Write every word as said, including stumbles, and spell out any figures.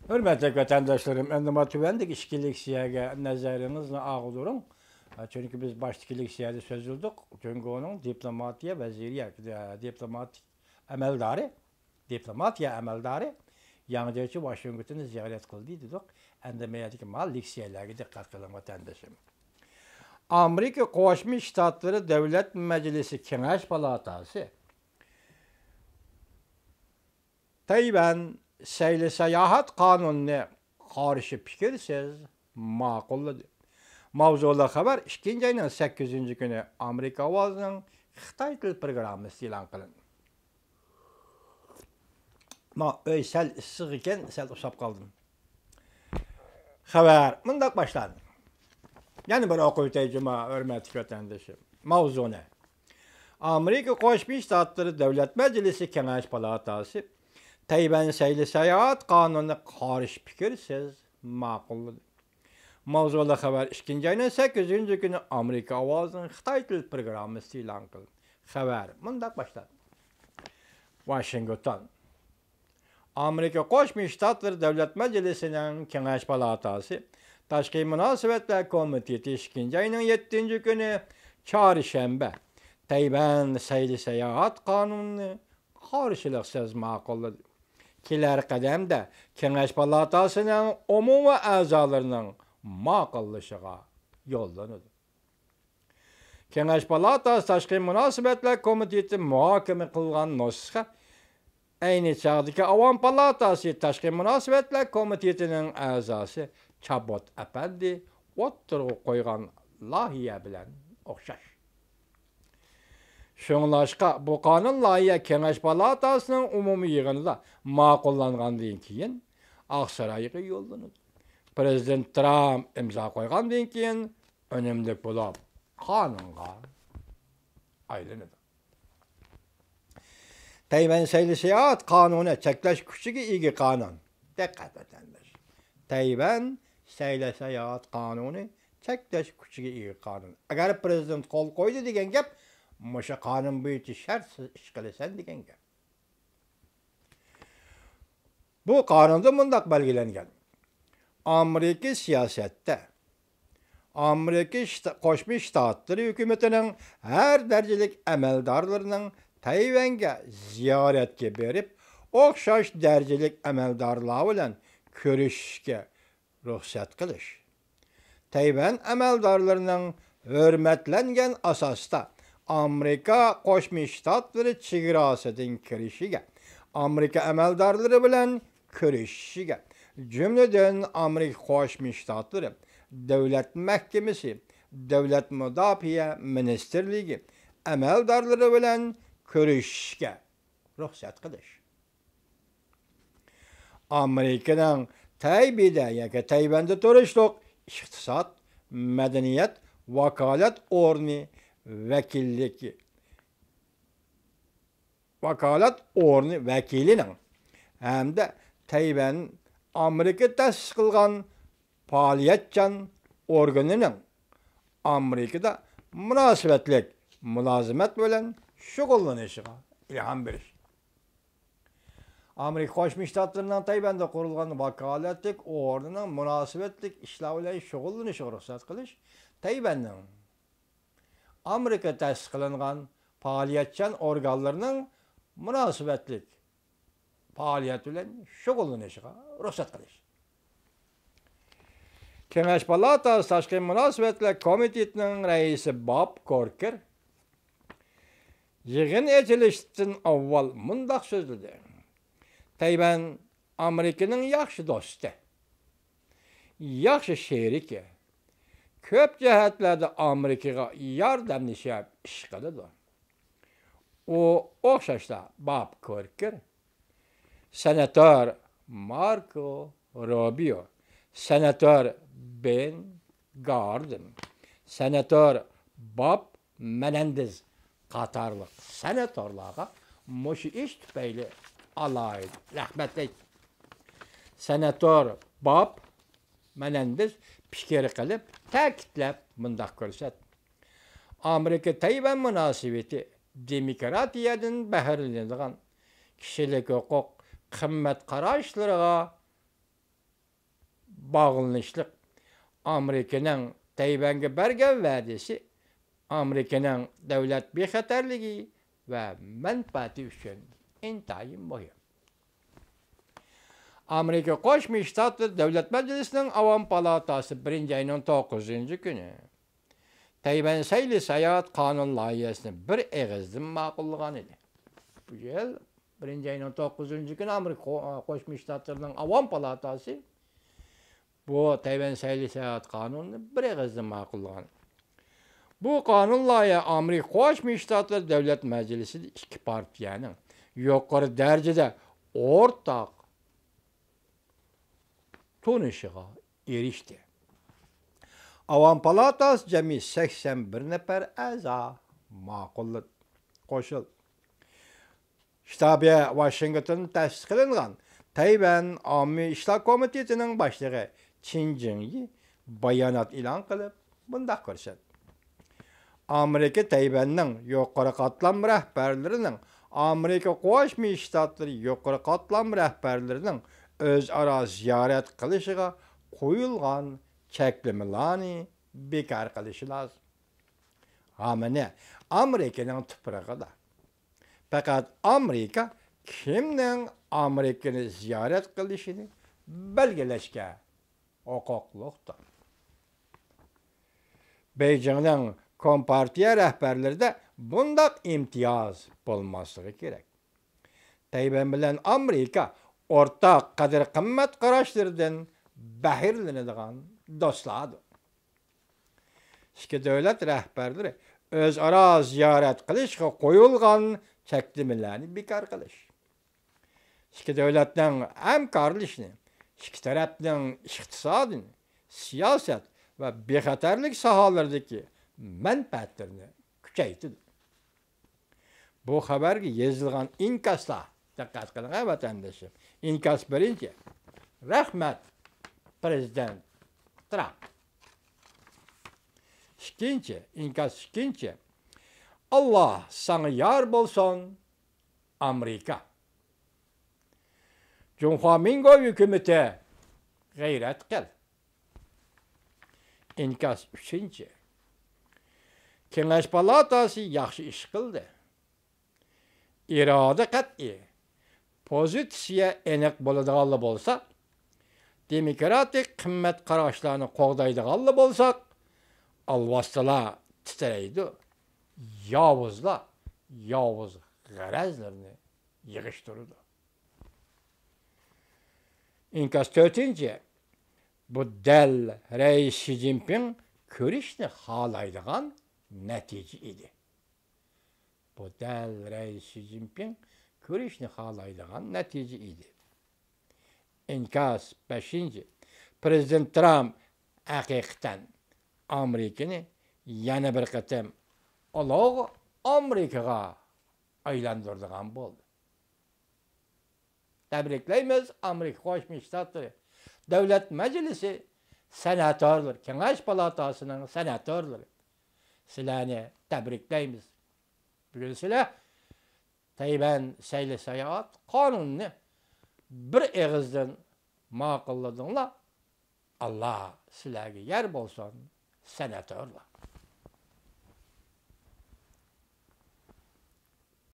ھۆرمەتلىك ۋەتەنداشلىرىم، ئەمدى مانا تۆۋەندىكى ئىككى لېكسىيەگە نەزىرىڭىزنى ئاغدۇرۇڭ. چۈنكى بىز باشتىكى لېكسىيەدە سۆزلىدۇق، جۇڭگونىڭ دىپلوماتىيە ۋەزىرى، دىپلوماتىك ئەمەلدارى، دىپلوماتىيە ئەمەلدارى ياڭ جيېچى ۋاشىنگتوننى زىيارەت قىلدى دېدۇق. ئەمدى مەيەردىكى مانا لېكسىيەلەرگە دىققەت قىلىڭ، ۋەتەندىشىم. ئامېرىكا قوشما شتاتلىرى دۆلەت مەجلىسى كېڭەش پالاتاسى تەيۋەن سەيلە ساياھەت قانۇنىنى قارشى پىكىرسىز ماقۇللىدى. ماۋزۇلۇق خەۋەر ئىككىنچى ئاينىڭ سەككىزىنچى كۈنى ئامېرىكا ئاۋازىنىڭ خىتاي تىل پروگراممىسىدا ئېلان قىلىندى. ما ئۆي سەل ئىسسىق ئىكەن، سەل ئۇسساپ قالدىم. خەۋەر مۇنداق باشلاندى. يەنە بىر ئوقۇۋېتەي جۇما، ھۆرمەتلىك ۋەتەندىشىم. ماۋزۇنى. ئامېرىكا قوشما شتاتلىرى دۆلەت مەجلىسى كېڭەش پالاتاسى تەيۋەن سەيلە ساياھەت قانۇنىنى قارشى پىكىرسىز ماقۇللىدى. ماۋزۇلۇق خەۋەر ئىككىنچى ئاينىڭ سەككىزىنچى كۈنى ئامېرىكا ئاۋازىنىڭ خىتاي تىل پروگراممىسىدا ئېلان قىلىندى. خەۋەر مۇنداق باشلاندى. ۋاشىنگتون. ئامېرىكا قوشما شتاتلىرى دۆلەت مەجلىسىنىڭ كېڭەش پالاتاسى تاشقى مۇناسىۋەتلەر كومىتېتى ئىككىنچى ئاينىڭ يەتتىنچى كۈنى چارشەنبە تەيۋەن سەيلە ساياھەت قانۇنىنى قارشىلىقسىز ماقۇللىدى. كېلەر قەدەمدە كېڭەش پالاتاسىنىڭ ئومۇمىي ئەزالىرىنىڭ ماقۇللىشىغا يوللىنىدۇ. كېڭەش پالاتاسى تاشقى مۇناسىۋەتلەر كومىتېتى مۇھاكىمە قىلغان نۇسخا ئەينى چاغدىكى ئاۋام پالاتاسى تاشقى مۇناسىۋەتلەر كومىتېتىنىڭ ئەزاسى چابوت ئەپەندى ئوتتۇرىغا قويغان لايىھە بىلەن ئوخشاش. شۇڭلاشقا، بۇ قانۇن لايىھە كېڭەش پالاتاسىنىڭ ئومۇمىي يىغىنىدا ماقۇللانغاندىن كېيىن، ئاقسارايغا يوللىنىدۇ. پىرېزىدېنت ترامپ ئىمزا قويغاندىن كېيىن، ئۈنۈملۈك بولۇپ، قانۇنغا ئايلىنىدۇ. تەيۋەن سەيلە ساياھەت قانۇنى چەكلەش كۈچىگە ئىگە قانۇن. دىققەت، ۋەتەنداش! تەيۋەن سەيلە ساياھەت قانۇنى چەكلەش كۈچىگە ئىگە قانۇن. ئەگەر پىرېزىدېنت قول قويدى دېگەن گەپ، مۇشۇ قانۇن بويىچە شەرتسىز ئىش قىلىسەن دېگەن گەپ. بۇ قانۇندا مۇنداق بەلگىلەنگەن: ئامېرىكا سىياسەتتە ئامېرىكا شتا-، قوشما شتاتلىرى ھۆكۈمىتىنىڭ ھەر دەرىجىلىك ئەمەلدارلىرىنىڭ تەيۋەنگە زىيارەتكە بېرىپ، ئوخشاش دەرىجىلىك ئەمەلدارلار بىلەن كۆرۈشۈشكە رۇخسەت قىلىش. تەيۋەن ئەمەلدارلىرىنىڭ ھۆرمەتلەنگەن ئاساستا ئامېرىكا قوشما شتاتلىرى چېگراسىدىن كىرىشىگە، ئامېرىكا ئەمەلدارلىرى بىلەن كۆرۈشۈشىگە، جۈملىدىن ئامېرىكا قوشما شتاتلىرى دۆلەت مەھكىمىسى، دۆلەت مۇداپىئە مىنىستىرلىكى ئەمەلدارلىرى بىلەن كۆرۈشۈشكە رۇخسەت قىلىش. ئامېرىكىنىڭ تەيبېيدە ياكى تەيۋەندە تۇرۇشلۇق ئىقتىساد، مەدەنىيەت، ۋاكالەت ئورنى ۋەكىللىكى، ۋاكالەت ئورنى ۋەكىلىنىڭ ھەمدە تەيۋەن ئامېرىكا تەسىس قىلغان پائالىيەتچان ئورگىنىنىڭ ئامېرىكىدا مۇناسىۋەتلىك مۇلازىمەت بىلەن شۇغۇللىنىشىغا ئىلھام بېرىش. ئامېرىكا قوشما شتاتلىرىنىڭ تەيۋەندە قۇرۇلغان ۋاكالەتلىك ئورنىنىڭ مۇناسىۋەتلىك ئىشلار بىلەن شۇغۇللىنىشىغا رۇخسەت قىلىش، تەيۋەننىڭ ئامېرىكا تەسىس قىلىنغان پائالىيەتچان ئورگانلىرىنىڭ مۇناسىۋەتلىك پائالىيەت بىلەن شۇغۇللىنىشىغا رۇخسەت قىلىش. كېڭەش پالاتاسى تاشقى مۇناسىۋەتلەر كومىتېتىنىڭ رەئىسى باب كوركېر يىغىن ئېچىلىشتىن ئاۋۋال مۇنداق سۆزلىدى: تەيۋەن ئامېرىكىنىڭ ياخشى دوستى، ياخشى شېرىكى، كۆپ جەھەتلەردە ئامېرىكىغا ياردەملىشىپ ئىش قىلىدۇ. ئۇ ئوخشاشلا باب كوركېر، سېناتور ماركو روبىيو، سېناتور بېن گاردېن، سېناتور باب مېنېندېز قاتارلىق سېناتورلارغا مۇشۇ ئىش تۈپەيلى ئالاھىدە رەھمەت ئېيتتى. سېناتور باب مېنېندېز پىكىر قىلىپ، تەكىتلەپ مۇنداق كۆرسەتتى: ئامېرىكا تەيۋەن مۇناسىۋىتى دېموكراتىيەدىن بەھرىلىنىدىغان، كىشىلىك ھوقۇق، قىممەت قاراشلىرىغا باغلىنىشلىق. ئامېرىكىنىڭ تەيۋەنگە بەرگەن ۋەدىسى ئامېرىكىنىڭ دۆلەت بىخەتەرلىكى ۋە مەنپەئەتى ئۈچۈن ئىنتايىن مۇھىم. ئامېرىكا قوشما شتاتلىرى دۆلەت مەجلىسىنىڭ ئاۋام پالاتاسى بىرىنچى ئاينىڭ توققۇزىنچى كۈنى تەيۋەن سەيلە ساياھەت قانۇن لايىھەسىنى بىر ئېغىزدىن ماقۇللىغان ئىدى. بۇ يىل بىرىنچى ئاينىڭ توققۇزىنچى كۈنى ئامېرىكا قو-، قوشما شتاتلىرىنىڭ ئاۋام پالاتاسى بۇ تەيۋەن سەيلە ساياھەت قانۇنىنى بىر ئېغىزدىن ماقۇللىغان. بۇ قانۇن لايىھە ئامېرىكا قوشما شتاتلىرى دۆلەت مەجلىسىدە ئىككى پارتىيەنىڭ يۇقىرى دەرىجىدە ئورتاق تونۇشىغا ئېرىشتى. ئاۋام پالاتاسى جەمئىي سەكسەن بىر نەپەر ئەزا ماقۇللىدى، قوشۇلدى. شتابى ۋاشىنگتوندا تەسىس قىلىنغان تەيۋەن ئاممىۋى ئىشلار كومىتېتىنىڭ باشلىقى چىن جىڭيى بايانات ئېلان قىلىپ، مۇنداق كۆرسەتتى: ئامېرىكا تەيۋەننىڭ يۇقىرى قاتلام رەھبەرلىرىنىڭ ئامېرىكا قوشما شتاتلىرى يۇقىرى قاتلام رەھبەرلىرىنىڭ ئۆزئارا زىيارەت قىلىشىغا قويۇلغان چەكلىمىلەرنى بىكار قىلىشى لازىم. ھامىنى ئامېرىكىنىڭ تۇپرىقىدا پەقەت ئامېرىكا كىمنىڭ ئامېرىكىنى زىيارەت قىلىشىنى بەلگىلەشكە ھوقۇقلۇقتۇر. بېيجىڭنىڭ كومپارتىيە رەھبەرلىرىدە بۇنداق ئىمتىياز بولماسلىقى كېرەك. تەيۋەن بىلەن ئامېرىكا ئورتاق قەدىر-قىممەت قاراشلىرىدىن بەھرىلىنىدىغان دوستلاردۇر. ئىككى دۆلەت رەھبەرلىرى ئۆزئارا زىيارەت قىلىشقا قويۇلغان چەكلىمىلەرنى بىكار قىلىش، ئىككى دۆلەتنىڭ ھەمكارلىشىشىنى ئىككى تەرەپنىڭ ئىقتىسادىي، سىياسەت ۋە بىخەتەرلىك ساھەلىرىدىكى مەنپەئەتلىرىنى كۈچەيتىدۇ. بۇ خەۋەرگە يېزىلغان ئىنكاسلار، دىققەت قىلىڭ ۋەتەندىشىم. ئىنكاس بىرىنچى، رەھمەت، پىرېزىدېنت ترامپ. ئىككىنچى، ئىنكاس ئىككىنچى، ئاللا ساڭا يار بولسۇن، ئامېرىكا. جۇڭخۇا مىنگو ھۆكۈمىتى، غەيرەت قىل. ئىنكاس ئۈچىنچى، كېڭەش پالاتاسى ياخشى ئىش قىلدى. ئىرادە قەتئىي، پوزىتسىيە ئېنىق بولىدىغانلا بولسا، دېموكراتىك قىممەت قاراشلارنى قوغدايدىغانلا بولساق، ئالۋاستىلار تىترەيدۇ، ياۋۇزلار ياۋۇز غەرەزلىرىنى يىغىشتۇرىدۇ. ئىنكاس تۆتىنچى، بۇ دەل رەئىس شى جىنپىڭ كۆرۈشنى خالايدىغان نەتىجە ئىدى. بۇ دەل رەئىس شى جىنپىڭ كۆرۈشنى خالايدىغان نەتىجە ئىدى. ئىنكاس بەشىنچى، پىرېزىدېنت ترامپ ھەقىقەتەن ئامېرىكىنى يەنە بىر قېتىم ئۇلۇغ ئامېرىكىغا ئايلاندۇرىدىغان بولدى. تەبرىكلەيمىز ئامېرىكا قوشما شتاتلىرى دۆلەت مەجلىسى سېناتورلىرى، كېڭەش پالاتاسىنىڭ سېناتورلىرى. سىلەرنى تەبرىكلەيمىز. بۈگۈن سىلەر تەيۋەن سەيلە ساياھەت قانۇنىنى بىر ئېغىزدىن ماقۇللىدىڭلار. ئاللا سىلەرگە يار بولسۇن، سېناتورلار.